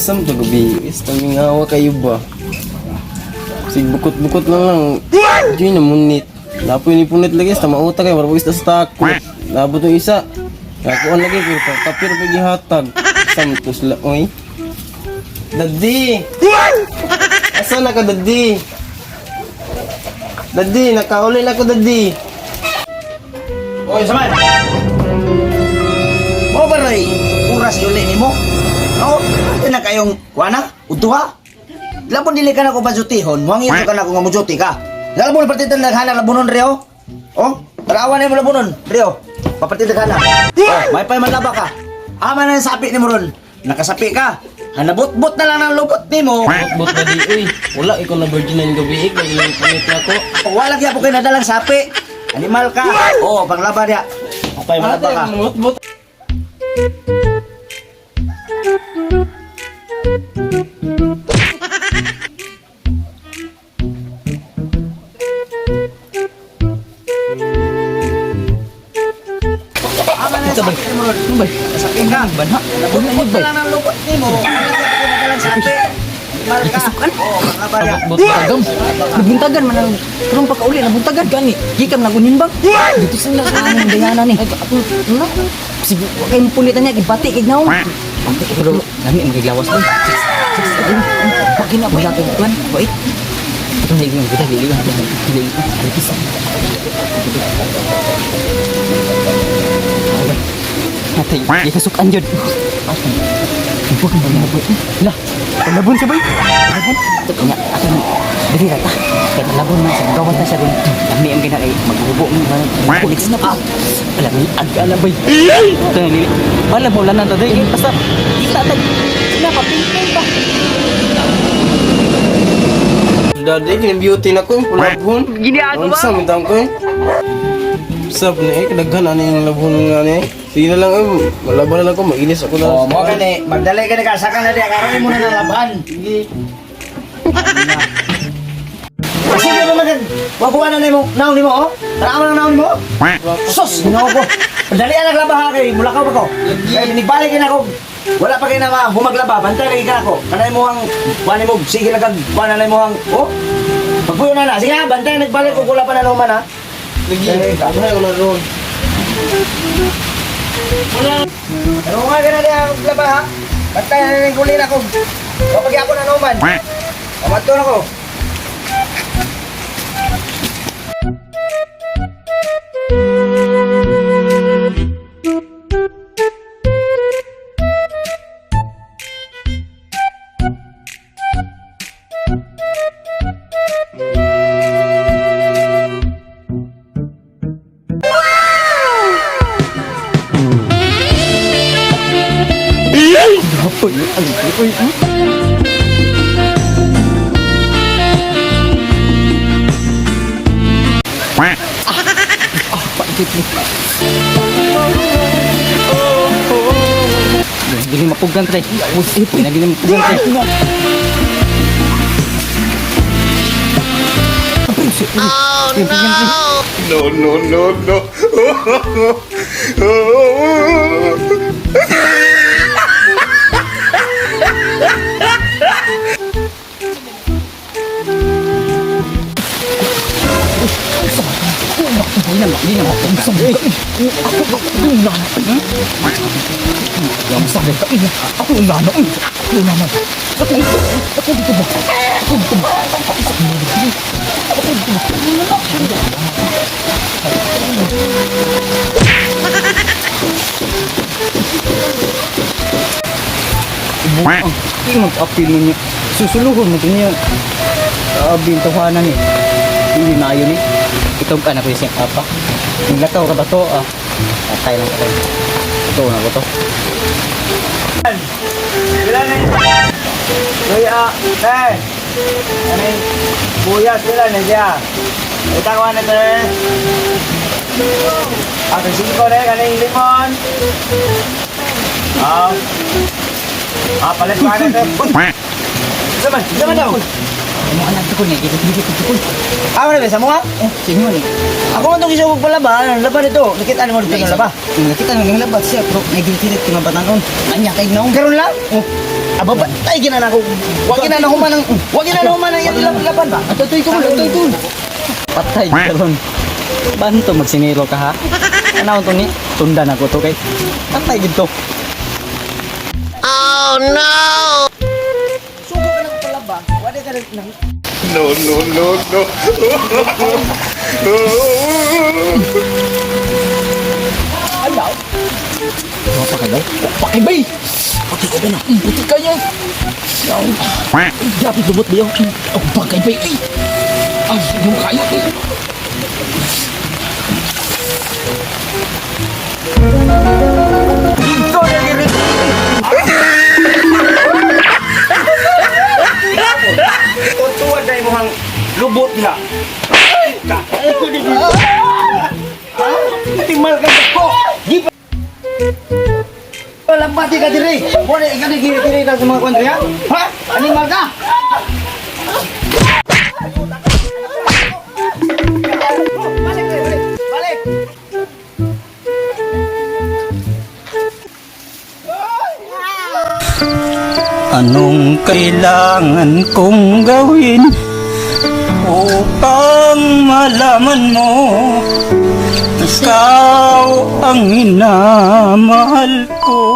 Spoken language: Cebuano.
Sam to gabi, is tamingawa kayo ba? Sig bukot-bukot lang lang. Diyo na munit. Napoy ni punit lagi sa mauta kay marabog isda sa takot. Nabot yung isa. Nakuan lagi pero tapir pa gihatag. Sam to sila oy. Daddy! Asa na ka, Daddy? Daddy, nakauli na ko, Daddy. Oy, saman. Mo ba ray oras yuli nimo? No, di na kayong kuana, udtuha. Labon dili ka na ko pajutihon, muang ito ka na ko nga mujuti ka. Labon partida naghana labonon reo. Oh, tarawan nimo labonon reo. Papartida ka na. Oh, may pay manlaba ka. Ama na ang sapi nimo ron. Nakasapi ka. Hanabot-bot na lang ang lubot nimo. Bot, Daddy, uy. Wala, ikaw na virgin na yung gabi. Ikaw na yung punit na ako. Wala gyapon kay nadalang sapi. Animal ka. Oh, panglaba diya. Pay manlaba ka. Bot, bot. Ama na ang sapi nimo ron. Sapi ka. Banha. Nabot na lang ang lubot nimo. Wala sapi. Animal ka. Oh, panglaba diya. Bot, Tagam. Nabuntagan man ang karong pagkauli nabuntagan gani. Gikam nagunin bang? Dito sa lang ang dayana ni. Ay ako na. Sige, wa kay pulitan niya gibati kay naong. Bati pero lami ang giglawas ba. Pag na wala kay kuan, wait. Ito na yung gida lili lili. Natay, gikasukan jud. Lah, labon siya bay. Labon. Nya, ato diri ra ta. Kay labon man sa gawas na siya ron. Lami ang ginakay maghubo man. Kulit na pa. Alam ni ag ala bay. Ito na lili. Wala mo lang ta diri basta kita ta. Sila pa pingping pa. Daddy, kini beauty na ko, pulabhon. Gini ako ba? Sa ko eh. Sab na eh, kadaghan ani yung labhon nga ni. Sige na lang eh, malaban na lang ko, mainis ako na. Oh, mo gani, magdali ka na ka, saka na diya, karon mo na nalaban. Sige. Sige mo mag wakuha na nimo, naon nimo oh. Tara na naon nimo. Sus, ginoo ko. Dali ang naglaba ha kay mulakaw pa ko. Kay balik na ako. Wala pa kay na humaglaba, bantay lagi ka ako. Kanay mo ang kuan nimo, sige lang kag kuan na nimo ang oh. Pagpuyo na na, sige ha, bantay nagbalik ko wala pa na naman ha. Lagi, ano ko na ron. Pero nga ka na diya maglaba ha. Bantay na ning kulin ako. Wa pagi ako na naman. Pamato na ko. Dili mapugan tay. Dili mapugan tay. Oh No, no, no, no. Hindi na mapugan. Ako nana. Ako nana. Ako ako dito ba? Ako dito ba? Ako dito ba? Ang mag-appeal mo niya. Susuluhon mo to niya. Sabi, tawanan ni. Hindi na yun eh. Ikaw ka na ko yung apa. Ang lakaw ka ba to ah? Patay lang patay. Ito na ko to. Sila na. Kuya, eh. Ano yung buyas sila na siya. Itakuha na te. Ah, 5 na kaning limon. Ah. Ah, palit pa na te. Uy! Saman, saman daw. Mo anak ko ni gigit ko. Ah, wala ba sa mga? Oh, sige mo ni. Ako man tong isugog pala ba? Ano laba nito? Nakita mo dito ng laba. Nakita nang laba siya pero nagilitilit ko nga batanon. Anya kay naong. Karon lang? Oh. Aba ba? Tay gina na ako. Wa gina na human ang wa gina na human ang iyang laban ba? Ato toy ko, ato toy. Patay karon. Banto magsiniro ka ha. Ano to ni? Tundan ako to kay. Patay gid to. Sugo ka ng palaba. Wa di ka nang No, no, no, no. Apa ka daw? Pakibay. Pati ko na. Puti ka niya. Ay, grabe lubot ba yun? Oh, bagay bay. Ay, ay, yung kayo. Ay. Dito na giri. Tutuan na imong lubot nila. Timal ka ko. Di pa. Lampati ka diri. Wala ikaw ni giri-giri na sa mga kondri ha? Ha? Animal ka? Balik, balik, balik. Anong kailangan kong gawin upang malaman mo ikaw ang minamahal ko?